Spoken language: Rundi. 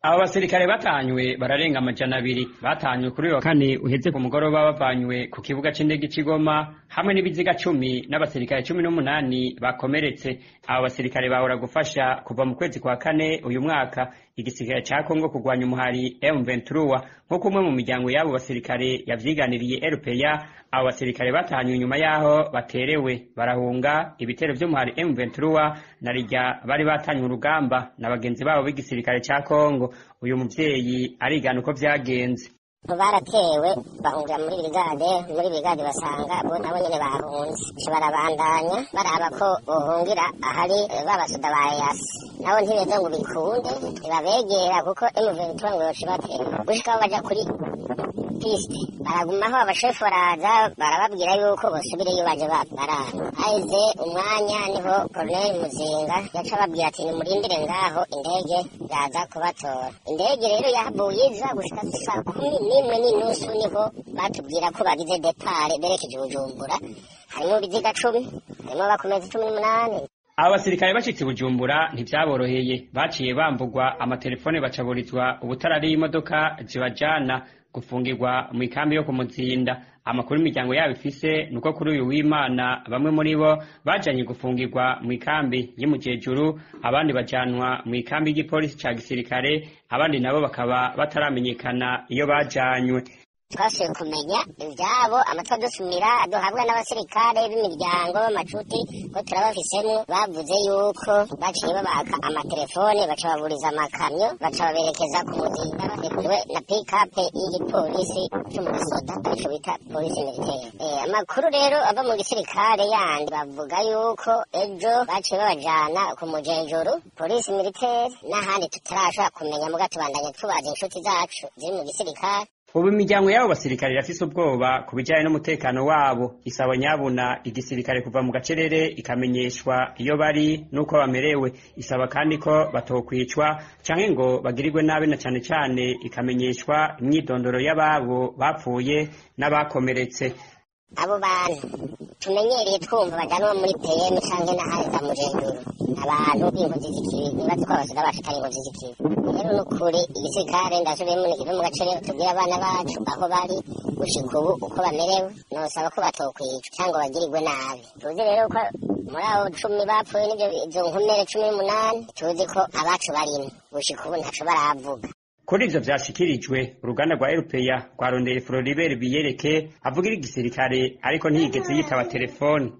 Abo basirikare batanywe bararenga 200 batanywe kuri uyu wa kane uheze ku mugoroba, bavanywe ku kibuga c'indege c'i Goma hamwe n'ibiziga 10 n'abasirikare 18 bakomeretse. Abo basirikare bahora gufasha kuva mu kwezi kwa kane uyu mwaka igisirikare ca Kongo kurwanya umuhari M23, nk'uko umwe mu miryango y'abo basirikare yavyiganiriye RPA. Abo basirikare batanywe inyuma yaho baterewe barahunga ibitero vy'umuhari M23 na rirya bari batanywe urugamba na bagenzi babo b'igisirikare ca Kongo. Uyu muvyeyi arigana uko vyagenze. Baratewe bahungira muri brigade, muri brigade basanga bo nabo nyene bahunze, barabandanya baraba ko bohungira ahari babasoda ba EAC, nabo ntibeze ngo bikunde, ntibabegera kuko M23 ngo yoca ibatera gushika aho baja kuri piste. Baragumaho, abashefu baraza barababwira yuko bosubireyo baje barara. Haheze umwanya niho Colonel Muzinga yaca ababwira ati: "Nimurindire ngaho, indege yaza kubatora." Indege rero yahavuye iza gushika saa 11:30, niho batubwira ko bagize départ berekeje Bujumbura. Harimwo ibiziga 10, harimwo abakomezi 18. Abo basirikare bashitse Bujumbura ntivyaboroheye, baciye bambugwa amatelefone, bacaburizwa ubutarari y'imodoka zibajana gufungirwa mw'ikambi yo kumuzinda. Amakuru imiryango yabo ifise nuko kuri uyu w'Imana bamwe muri bo bajanye gufungirwa mw'ikambi y'Imujejuru, abandi bajanwa mw'ikambi y'igipolisi ca gisirikare, abandi nabo bakaba bataramenyekana iyo bajanywe. Twasubiye kumenya ivyabo amatwi adusumira duhabwa n'abasirikare b'imiryango b'amacuti ko turabafisemo, bavuze yuko baciye babaka amatelefone, baca baburiza amakamyo, baca baberekeza ku Muzinda barekuwe na pick-up y'igipolisi co mu gisoda, arico bita police militaire. Amakuru rero ava mu gisirikare yandi bavuga yuko ejo baciye babajana ku Mujenjuru police militaire, n'ahandi tutarashobora kumenya, muga tubandanya tubaza inshuti zacu ziri mu gisirikare. Ubu imiryango y'abo basirikare irafise ubwoba ku bijanye n'umutekano wabo, isaba nyabuna igisirikare kuva mu gacerere ikamenyeshwa iyo bari n'uko bamerewe. Isaba kandi ko batokwicwa canke ngo bagirirwe nabi, na cane cane ikamenyeshwa imyidondoro y'ababo bapfuye n'abakomeretse. Abo bantu tumenyereye twumva bajanwa muri PM canke n'ahandi za Mujenjuru, abantu b'inkozi z'ikibi, nibazi ko abasoda bacu atari inkozi z'ikibi. Rero nukuri igisirikare, ndasubiyemo, nikive mu gacerere, tubwire abana bacu aho bari gushika ubu uko bamerewe. Nosaba ko batokwicwa cyangwa bagirirwe nabi. Tuzi rero ko muri abo 10 bapfuye n'ivyo izo nkomere 18, tuzi ko abacu barimwo. Gushika ubu ntaco baravuga. Kuri ivyo vyashikirijwe, uruganda rwa RPA rwarondeye Floribert Biyereke avugira igisirikare, ariko ntiyigeze yitaba telefone.